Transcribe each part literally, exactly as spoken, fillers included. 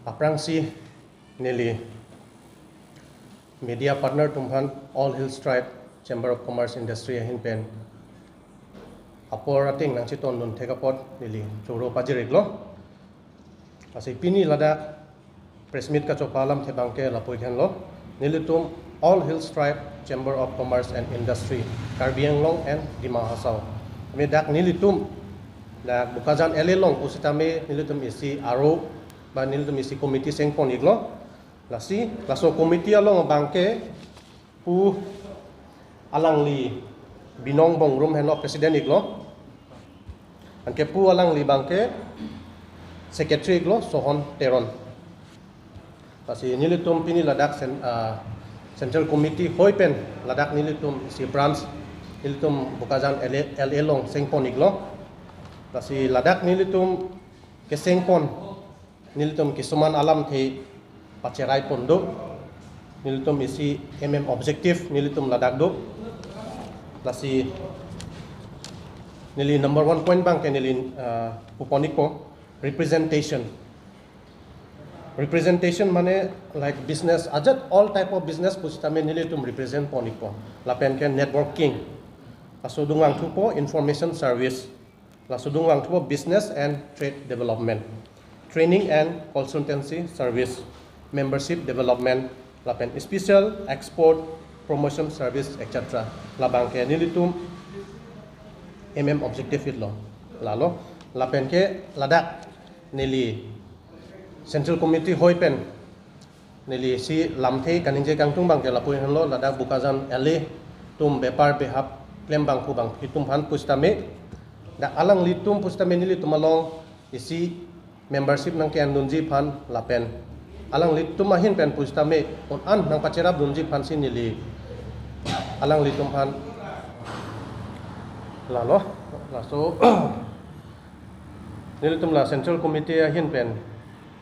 Aphrangsi neli media partner atum aphan All Hills Tribe Chamber of Commerce Industry ahin pen apor ateng nangchetondun thek apot neli choro pajir-iklo. Lasi pini ladak press meet kachopa alamthe abangke lapu-ik henlo. Nelitum All Hills Tribe Chamber of Commerce and Industry, Karbi Anglong and Dima Hasao. Kami dak nelitum dak Bokajan L A along pusitame nelitum isi aro ba nelitum isi committee sengpon-iklo. Lasi laso committee along abangke pu alangli Binong Bongrung henlo president-iklo. Anke pu alangli abangke secretary-iklo Sohon Teron. Lasi nelitum pini ladak cen-, ah, Central Committee hoi pen ladak nelitum isi branch nelitum Bokajan L A, L A along sengpon-iklo. Lasi ladak nelitum kesengpon, nelitum kisuman alamthe pacherai pon do. Nelitum isi M M objective nelitum ladak do. Lasi neli number one point abangke neli, ah, pupon-ikpo, representation. Representation mane like business, ajat all type of business pusitame nelitum represent pon-ikpo. Lapen ke networking. Laso adung vangthupo information service. Laso adung vangthupo business and trade development, training and consultancy service, membership development, lapen special export promotion service, et cetera. Labangke nelitum M M objective-iklo. Lalo, lapen ke ladak neli Central Committee hoi pen neli isi lamthe kaningje kangtung abangke lapu-ik henlo, ladak Bokajan L A atum bepar behap klem abang pu abang itum aphan pusitame, dak alanglitum pusitame nelitum along isi membership nangke-endunji aphan lapen alanglitum ahin pen pusitame un-an nangpacherapdunji aphansi neli alanglitum aphan lalo, laso nelitum la Central Committee ahin pen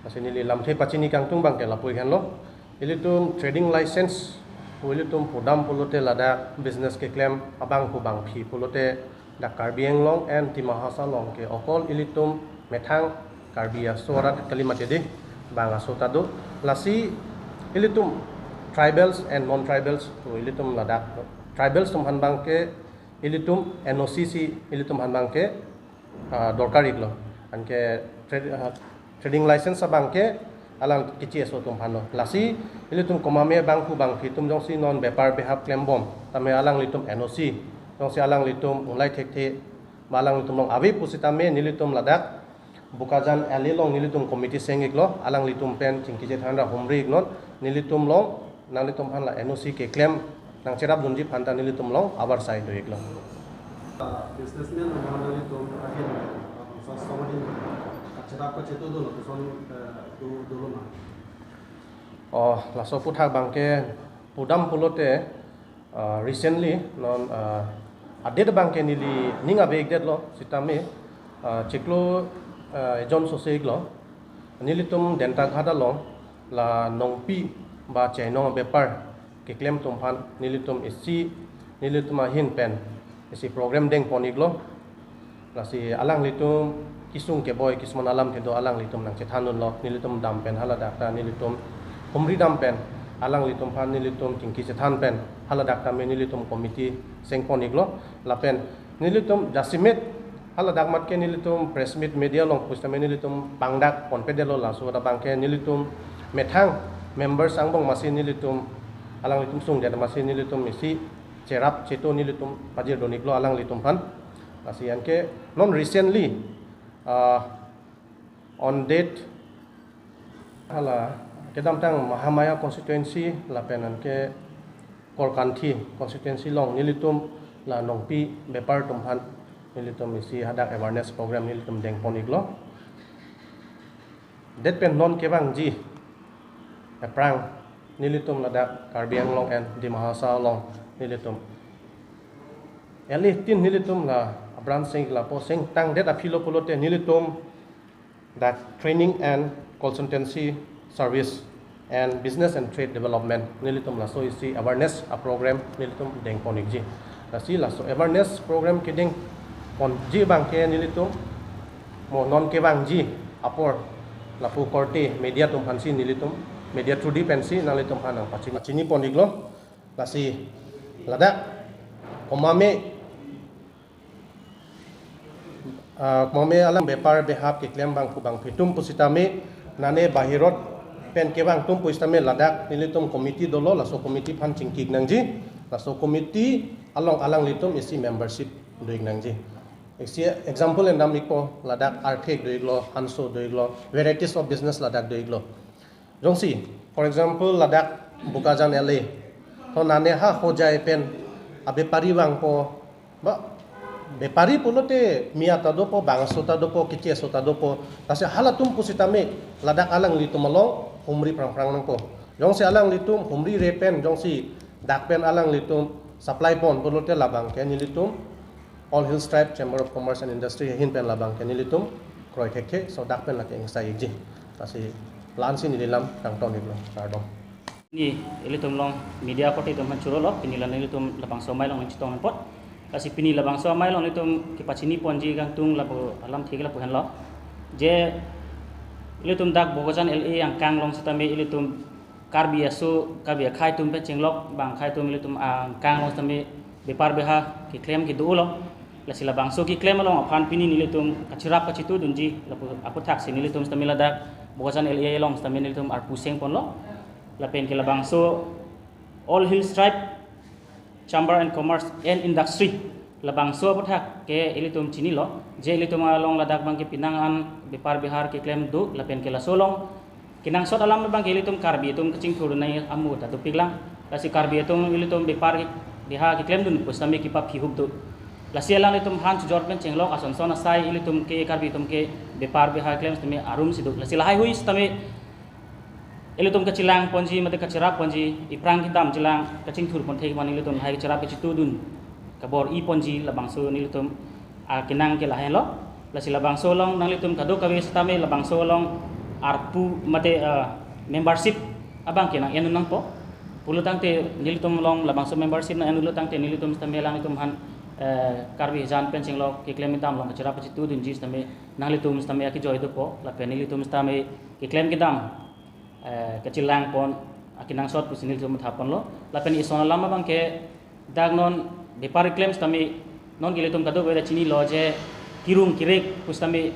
lasi neli lamthe pachini kangtung abangke lapu-ik henlo. Ilitum trading license pu ilitum pudam pulote ladak business keklem abang pu abangpi pulote dak Karbi Anglong and Dima Hasao along ke okol ilitum methang Karbi aso arat kali mati dei, bang aso ta do. Lasi ilitum tribals and non-tribals pu ilitum ladak, tribals atum aphan abangke ilitum N O C si ilitum aphan abangke ah, dorkar-iklo. Anke trade, ah, trading license abangke alang keche aso atum aphanlo. Lasi ilitum komame abang pu abangpi atum jongsi non bepar behap klembom tame alanglitum N O C, jongsi alanglitum unglai thekthe ba alanglitum along ave pusitame nelitum ladak Bokajan L A along nelitum committee seng-iklo, alanglitum pen chingki chethan ra humri-iknon, nelitum along nanglitum aphan la N O C keklem nangcherapdunji aphan ta nelitum along avarsai do-iklo. Businessman atum aphan nanglitum ahin, uh, sa song ahin, kacherap kacheto dolo, koson, uh, do, dolo ma? Oh, laso aphuthak abangke pudam pulote, uh, recently non, uh, a-date abangke neli ning ave-ikdetlo sitame, uh, chiklo, uh, ejon sose-iklo. Nelitum Dentaghat along la nongpi ba chainong bepar keklem atum aphan nelitum isi, nelitum ahin pen isi program dengpon-iklo. Lasi alanglitum kesung keboi kisuman alamthe do, alanglitum nangchethandunlo, nelitum dam pen haladak ta nelitum humri dam pen alanglitum aphan nelitum chingki chethan pen haladak tame nelitum committee sengpon-iklo. Lapen nelitum jasemet haladak mat ke nelitum press meet media along pusitame nelitum pangdak ponpedetlo, laso abangke nelitum methang members angbong masi nelitum alanglitum sungdet masi nelitum isi cherap cheto nelitum pajirdun-iklo alanglitum aphan. Lasi anke non recently, ah, on date hala kedamtang Mahamaya constituency lapen anke Korkanthi constituency along nelitum la nongpi bepar atum aphan nelitum isi hadak awareness program nelitum dengpon-iklo. Det pen non kevangji aphrang nelitum ladak Karbi Anglong and Dima Hasao along nelitum L A tin nelitum la branch seng lapu sengtangdet aphi lo pulote nelitum dak training and consultancy service and business and trade development nelitum laso isi awareness a-program nelitum dengpon-ikji. Lasi laso awareness program kedengponji abangke nelitum mo non kevangji apor Lapu korte media atum aphansi nelitum, media through di pensi nanglitum aphan nangpachini, pachini pon-iklo. Lasi ladak komatme, ah, komatme alam bepar behap keklem abang pu abang pi atum pusitame, nane bahirot pen kevang atum pusitame ladak nelitum committee dolo, laso committee aphan chingki-ik nangji, laso committee along alanglitum isi membership do-ik nangji. Isi example endam-ikpo, ladak Arthik do-iklo, Hanso do-iklo, varieties of business ladak do-iklo. Jongsi, for example, ladak Bokajan L A, to nane ha Hojai pen abepari vangpo, ba, bepari pulote mia ta dopo, bangso ta dopo, keche aso ta dopo, lasi halatum pusitame ladak alanglitum along humri prangprang nangpo. Jongsi alanglitum humri-re pen, jongsi dak pen alanglitum supply pon pulote labang ke nelitum All Hills Tribe Chamber of Commerce and Industry ahin pen labang ke nelitum kroi thekthe, so dak pen lake ingsai-ikji. Lasi la-ansi neli lam kangton-iklo, kardom. Pini ilitum along media korte atum aphan churolo, pini la nelitum labangso amei along nangchetong apot. Lasi pini labangso amei along nelitum kepachini ponji kangtung lapu alamthe ke lapu henlo. Je ilitum dak Bokajan L A angkang along sitame ilitum Karbi aso, Karbi akhei atum pen chenglok abang akhei atum ilitum angkang along sitame bepar beha keklem kedo-olo. Lasi labangso keklem along aphan pini nelitum kacherap kachetudunji lapu aputhak si nelitum sitame ladak Bokajan L A along sitame nelitum arpu seng ponlo. Lapen ke labangso All Hills Tribe Chamber and Commerce and Industry labangso aputhak ke ilitum chinilo, je ilitum along ladak abang ke penang an bepar behap keklem do, lapen ke laso along kenangsot alam abang ke ilitum Karbi atum kachingthur nai amu ta dopiklang. Lasi Karbi atum ilitum bepar ke, beha keklemdun pusitame kepaphi hup do. Lasi alanglitum han chojor pen chenglok ason son asai ilitum ke Karbi atum ke bepar beha keklem sitame arum si do. Lasi lahaihui sitame ilitum kachelang ponji mate kacherap ponji, iphrang kedam chelang kachingthur pon thek man ilitum lahai kacherap kachetudun kabor-i ponji labangso nelitum akenang ke lahenlo. Lasi labangso along nanglitum kadokave sitame labangso along arpu mate, eh, membership abang ke nang-en nangpo. Pulo tangte nelitum along labangso membership nang-en pulo tangte nelitum sitame alanglitum aphan, eh, Karbi ajan pen chenglok keklem kedam along kacherap kachetudunji sitame nanglitum sitame akejoi dopo, lapen nelitum sitame keklem kedam, eh, kachelang pon akenangsot pusi nelitum matha ponlo. Lapen ison alam abang ke dak non bepar keklem sitame non ke ilitum kadokave ta chinilo je kerung kerek pusitame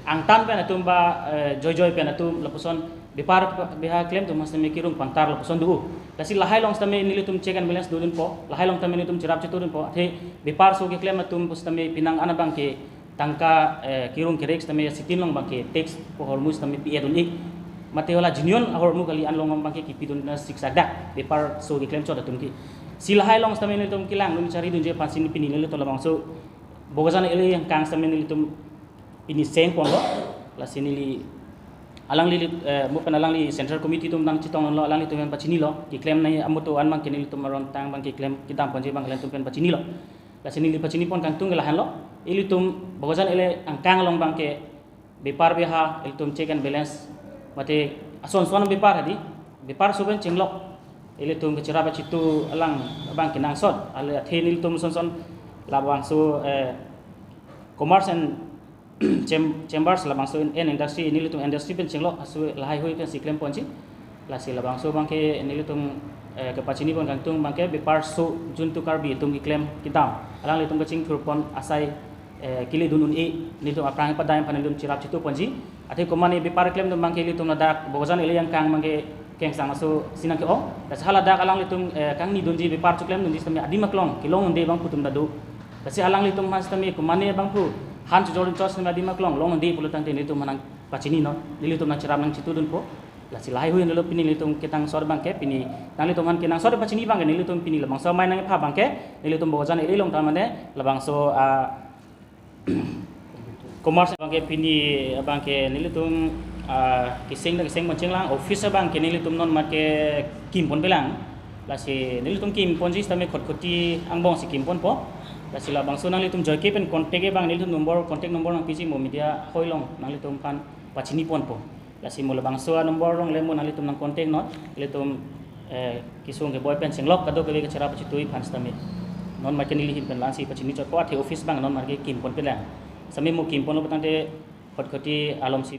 angtan pen atum ba, eh, joijoi pen atum lapuson bepar beha klem atum sitame kerung pangtar lapuson do. Lasi lahai along sitame nelitum check and balance dodunpo, lahai along sitame nelitum cherap chetudunpo, athe bepar so keklem atum pusitame penang an abang ke tangka, eh, kerung kerek sitame sitin along abang ke tax pu ahormu sitame pi-et un-e. Mate hala genuine ahormu kali an along abang ke kipidun na siksa dak bepar so keklem chot atum ke. Si lahai along sitame nelitum kelangdun charidunji aphansi pini nelitum labangso Bokajan L A angkang sitame nelitum pini seng ponlo. Lasi neli alangli, eh, mo pen alangli Central Committee atum nangchetonglo, alanglitum pen pachinilo, keklem nai amu atum an abang ke nelitum aron tang abang keklem kedam ponji abang alanglitum pen pachinilo. Lasi neli pachini pon kangtung ke lahenlo, ilitum Bokajan L A angkang along abang ke bepar beha ilitum check and balance mate ason son bepar hadi, bepar so pen chenglok ilitum kacherap kachetu alang abang kenangsot, ale athe nelitum son son labangso, eh, commerce and cham-, chambers labangso and industry, nelitum industry pen chenglok aso lahaihui pensi klem ponji. Lasi labangso abang ke nelitum, eh, kepachini pon kangtung abang ke bepar so juntu Karbi atum keklem kedam alanglitum kachingthur pon asai, eh, keledun un-e, nelitum aphrang padai aphan nelitum cherap chetu ponji. Athe komatne bepar klemdun abang ke ilitum ladak Bokajan L A angkang abang ke kengsang aso si nangke-ong. Lasi haladak alanglitum, eh, kangnidunji bepar choklemdunji sitame adim aklong kelong un-e abang pu atum ta do. Lasi alanglitum aphan sitame komatne abang pu han chojor chot sitame adim aklong long un-e pulo tangte nelitum aphan nangpachininon, nelitum nangcherap nangchetudunpo. Lasi lahaihui henlo pini nelitum kenangsot abang ke, pini nanglitum aphan kenangsot pachini abang ke nelitum pini labangso amei nangkepha abang ke nelitum Bokajan L A along ta mane labangso, ah, commerce abang ke pini abang ke nelitum, ah, keseng ta keseng pon chenglang, office abang ke nelitum non mat ke kim ponpelang. Lasi nelitum kim ponji sitame Khatkhati angbong si kim ponpo. Lasi labangso nanglitum joike pen contact abang nelitum number, contact number nangpiji, mo media hoi along nanglitum aphan pachini ponpo. Lasi mo labangso anumber along le mo nanglitum nang contact non, ilitum, eh, kesung keboi pen chenglok kadokave kacherap kachetui aphan sitame. Non mat ke neli ahin pen la-ansi pachini chotpo, athe office abang non mat ke kim ponpelang. Sitame mo kim ponlo tangte Khatkhati along si